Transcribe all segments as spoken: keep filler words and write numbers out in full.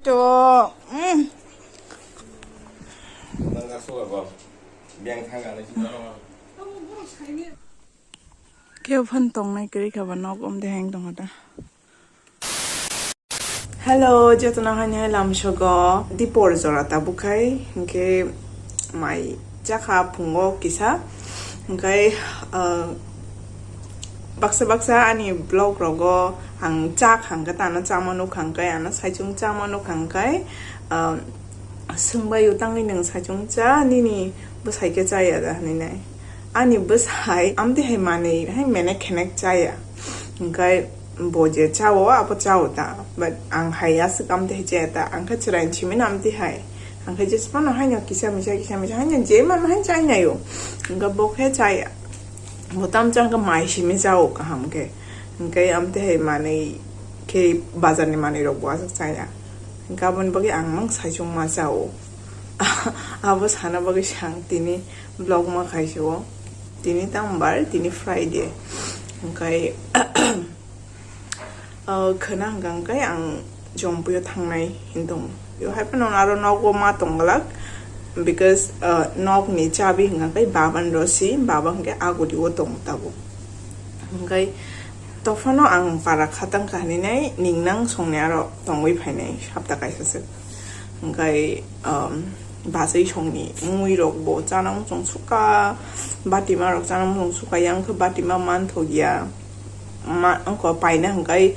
To, mm. Keo phan tongnai kwrwi kha ba nok om de hang tong ta. Hello, jotono haini hai lamsogo dipor jora tabuk khai, hinkhe mai chakha phungo kisa, hinkhe, ah, baksa baksa ani vlog rogo ang cha khangkhe tano chama nuk khangkhe, ano saichung chama nuk khangkhe, ah, swngbai o tangwi nwng saichung cha, nini bwsai khe chaya da hinwi nai. Ani bwsai amtwi hai manwi hai menek khenek chaya. Hinkhe bo je chao, abo chao ta. But ang hai aswk amtwi hai chaya ta. Ang khe chwraini simi no amtwi hai. Ang khe jesphano haino kisa misa, kisa misa haino je mano hai chai naio. Hinkhe bo khe chaya. Bo tamo chang khe mai simi chao kaham khe. Hinkhe amtwi hai manwi khe bazarni manwi rok bo aswk chaya. Hinkhe aboni bagwi ang mang saichung ma chao. Abo sana bagwi sang tini vlog ma khaisio. Tini tambar, tini Friday. Hinkhe, ah, khwna hwnkha hinkhe ang Jompuio thangnai hinwi tongo. Yo hai phano aro nogo ma tongglak, because, ah, nokni chabi hwnkha hinkhe baba ni rosi, baba hinkhe agulio tongo tabuk. Hinkhe tophano ang para khatang kha hinwi nai ningnang songni aro tongwi phainai sapta kaisa se. Hinkhe, um, bachai songni mui rok bo chana muchung suka, batima rok chana muchung suka, yang khe batima manthok ya. Ma, wngkha paina hinkhe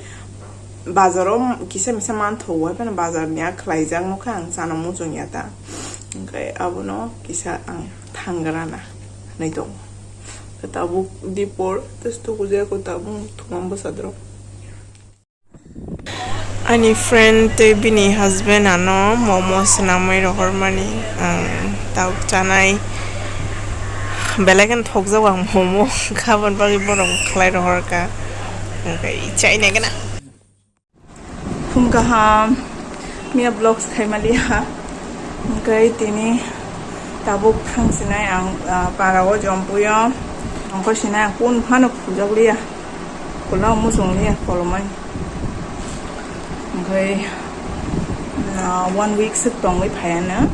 bazaro kisa misa manthogo, hai phano bazarni a khlaijak nokha ang chana muchung ya ta. Hinkhe abono kisa ang thangrana hinwi tongo. Tabuk dipor, tes tuku jaya ko tabuk thumam bwsadrok. Ani friend tei bini husband ano momo swnamwi rohormani ang tabuk chanai. Belai kheno thokjago ang momo, khaboni bagwi borok khlai rohorkha. Hwnkhe chaina gana. Phung kaham, miya vlogs khaimaliya. Hwnkhe tini tabuk thangsinai ang, ah, parao Jompuio. Nongkhor sinai ang kun phano phujakliya. Kolom muchungliya kolomani. Hwnkhe, ah, one week swk tongwi phaiano.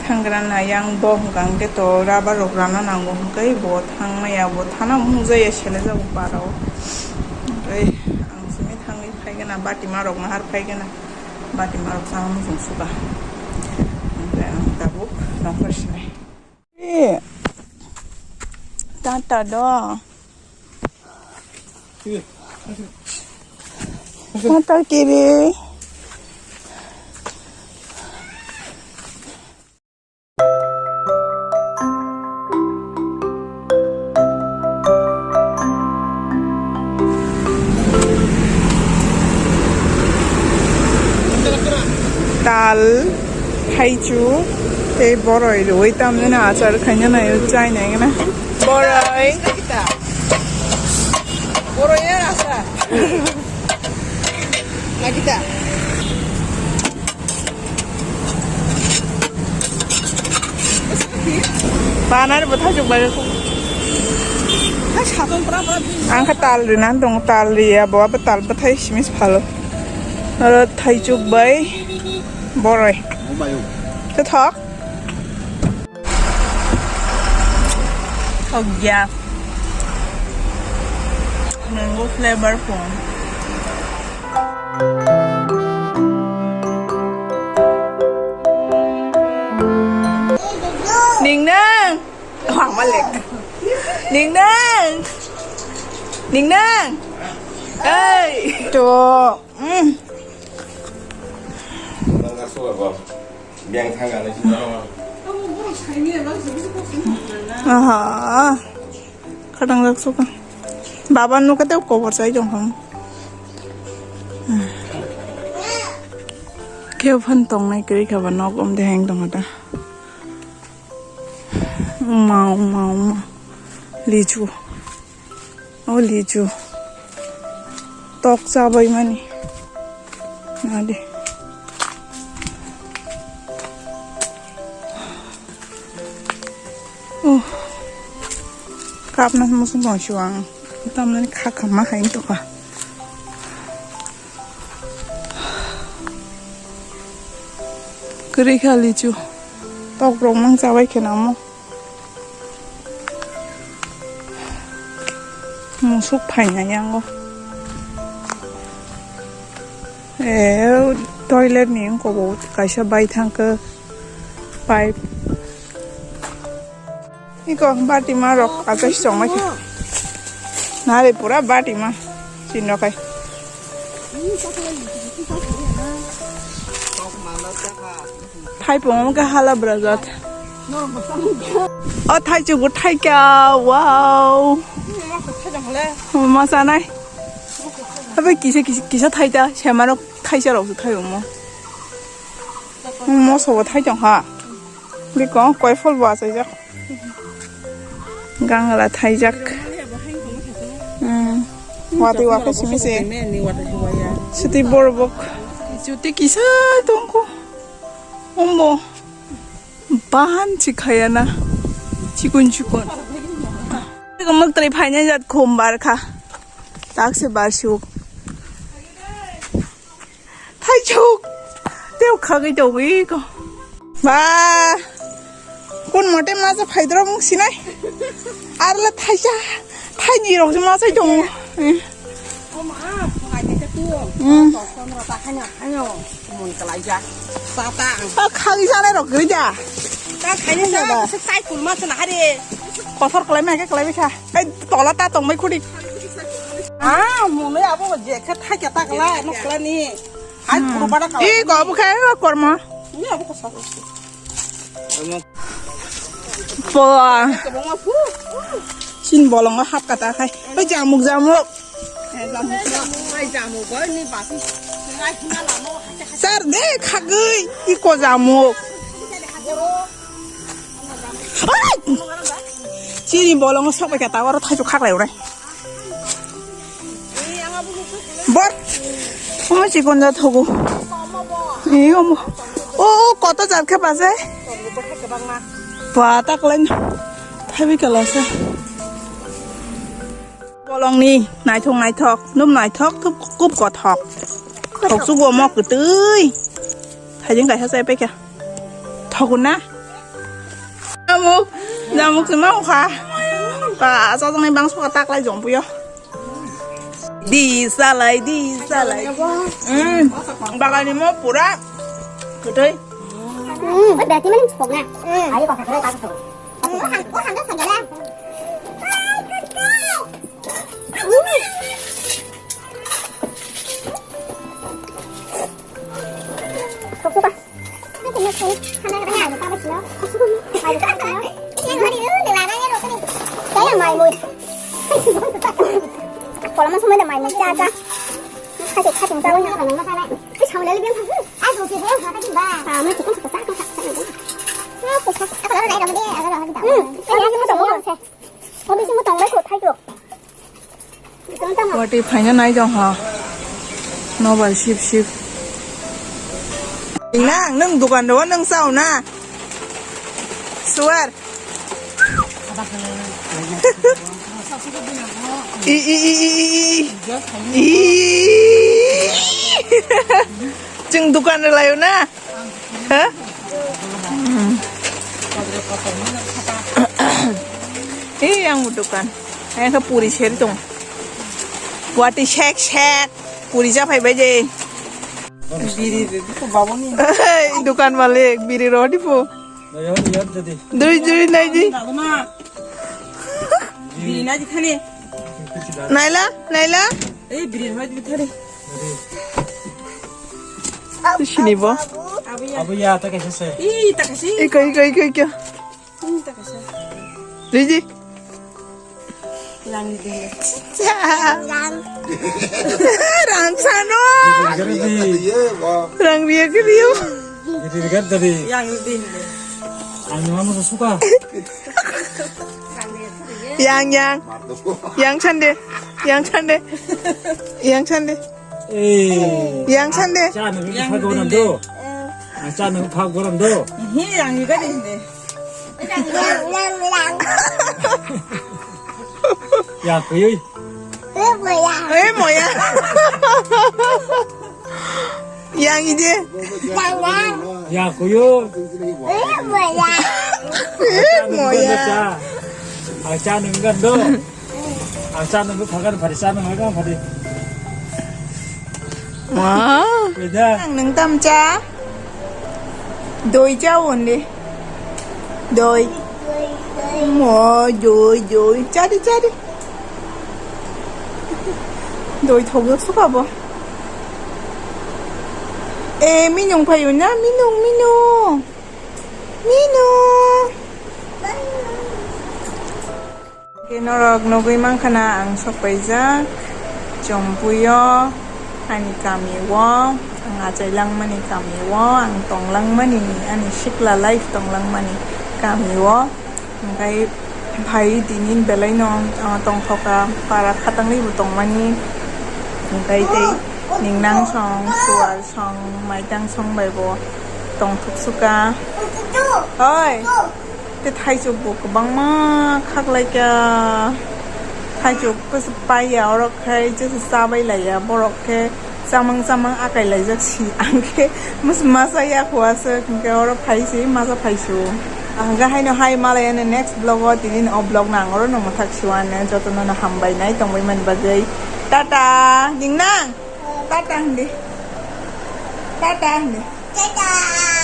Thangrana yang bo hwnkha hwnkhe to rubber rok rana nango hwnkhe bo thangmaya, bo thana mungjaia selejago parao. Hwnkhe ang simi thangwi phaigana, batima rok nahar phaigana, batima rok chana muchung suka. Hwnkhe ang tabuk nongkhor sinai. Tata do. Tata kiri. Tal, thaichu, tei boroi rwui tamjani achar khaina naio, chainai gana. Boroi. Boroi ya rasa. Lagi ta. Banar bo thaichuk bai ko. Ang kha tal rina dong, tal riya bo, abo tal bwthai simis phalo. Oro thaichuk bai boroi. Te thok. Thokya. Mango flavor phone. Ningnang. Wah, malek. Ningnang. Ningnang. Hey. To. Mm. Nang ka suka ko. Biang thang ka na sini. Aha. Kadang rak suka. Baba nu kata ko bor sai jong ham. Khe phan tong nai kri kha ba nok om de hang tong ta. Uma, uma, uma. Lichu. O lichu. Tok chabai mani. Nade. Oh. Kapna musung bang shuang. Tamnani kha kha ma hain to ka. Kwrwi kha lichu. Tok rok mang chabai khe namo. Musuk phaina yango. Eh, toilet ni wngkha bo kaisa bai thangkhe pipe. Iko bati ma rok akai song mai. Nare pura bati ma. Chin rok kai. Thai pung ke hala bra jat. O thai chu gu thai kya. Wow. Ma sa nai. Abe kisa kisa kisa thai ta. Sema rok thai cha rok thai mo. Mo so thai chong ha. Bikong koi phol bo achaijak. Gangla thaijak. Hmm. Watwi wakhe simi se. Suti borbok. Suti kisa tongkho. Ombo. Bahan si khayana. Chikun chikun. Eko mwktwi phainai jat khum bar kha. Tak se bar suk. Thaichuk. Teo khagwi togwi ko. Ba. Kun mote maja phaidro mung sinai. Arla thaisa. Thaini rok je maja tong. Oma, phungai de tu. Hmm. Tok kon ro ta khanyo, khanyo. Mun kalai ja. Sata. Ta khagwi jane rok gri ja. Ta khanyo sa, sa tai kulma sa na hari. Kothor kalai ma ke kalai bikha. Ei, tola ta tongbai khudi. Ah, mungwi abo je khe thai khe ta kala, no kala ni. Hai, hmm, puru bara kala. Ih, go bu khai, go kormo. Ni abo ko sa. Poa. Kebong ma pu. Sin bolongo hap kata khai. Oi, jamuk, jamuk. Eh, jamuk, jamuk, ai, jamuk, oi, ni basi. Sar de khagwi, iko jamuk. Ai! Chini bolongo sok bai kata, oro thaichuk khaklai urai. Bor. Omo chikon ja thogo. Ni omo. O, o, koto jar khe bajai. Ba ta klai. Thaibi kala sa. Bolongni naithok naithok, num naithok, thup kup kothok. Thok chugo mo kwtwi. Thaijing kaisa chai paikha. Thokun na? Jamuk, jamuk se mau kha. Ba, chajang ni bang soka taklai jong puyo. Di salai, di salai. Hmm, bagani mo pura. Kwtwi. Hmm, bai berarti mana chukok na? Hmm. Ayo kok kira tak chukok. Kok kok kok kok kok. Kok kok. Kaya mai mui. Kolom semua dah mai mui, ja, ja. Kasih, kasih, ja, ja. Ini sama dari dia. Aku sih dia, kata dia. Ah, mana cukup, cukup, cukup, cukup. Aku sih, aku lalu dari dia, aku lalu dari dia. Hmm, ini aku mau coba. Watwi phaina nai tong ha. Nobar sip sip. Nang nwng dukan ro nwng sao na? Suar. I, i, i. I. Chwng dukan rwlaio na? Ha? Hmm. Eh, yang dukan. Yang ke puri seri tong. Watwi sek sek. Puri ja phai bai je. Biri rw di ko baboni. Hey, dukan malik, biri rw di po. Duri, duri, nai di. Biri nai di thani. Naila, naila. Eh, biri nai di thani. Sini bo. Abu ya. Abu ya, ta kaisa se. Ih, ta kaisa. Iko, iko, iko, iko. Hmm, ta kaisa. Riji. Rang di. Rang. Rang sano. Rang dia ke dia. Riri gat dari. Yang di. Ang nama suka. Yang, yang. Yang chande. Yang chande. Yang chande. Eh. Yang chande. Cha nang pha goram do. Ah, cha nang pha goram do. Hi, yang juga di sini. Ya, kuyui. Eh, moya. Yang ide. Ya kuyo. Eh, moya. Cha nung gan do cha. Ang cha nung gan do. Ang cha nung phagan phari cha nung phagan phari. Wow. Kuida. Ang nung tam cha. Doi cha won de. Doi. Mo doi doi. Cha di cha di. Doi thok yok suka bo. Eh, minung phayo na, minung, minung. Minung. Khe norok nugwi mankha, ang sok paijak Chompuio, ani kamio, ang achai langmani kamio, ang tong langmani, ani sikla life tong langmani kamio. Hwnkhe phai tini belaino, ah, tongthoka, para khatangwi bo tongmani. Hwnkhe tei ningnang song, suar song, maitang song bai bo tongthok suka. Oi, te thaichuk bo kwbangma khaklaikha. Thaichuk bwswk paiya, oro khai jesa chabai laiya, borok khe chamang chamang akai laijak si. Ang khe mas-, masa ya kho aswk, hwnkhe oro phai si, masa phai si o. Ang khe haino hai malai ani next vlog o, tini o vlog no ang oro no mwthak si o ani, jotono no hambai nai tongbai mani bagwi. Tata, ningnang? Tata hindi. Tata hindi. Tata.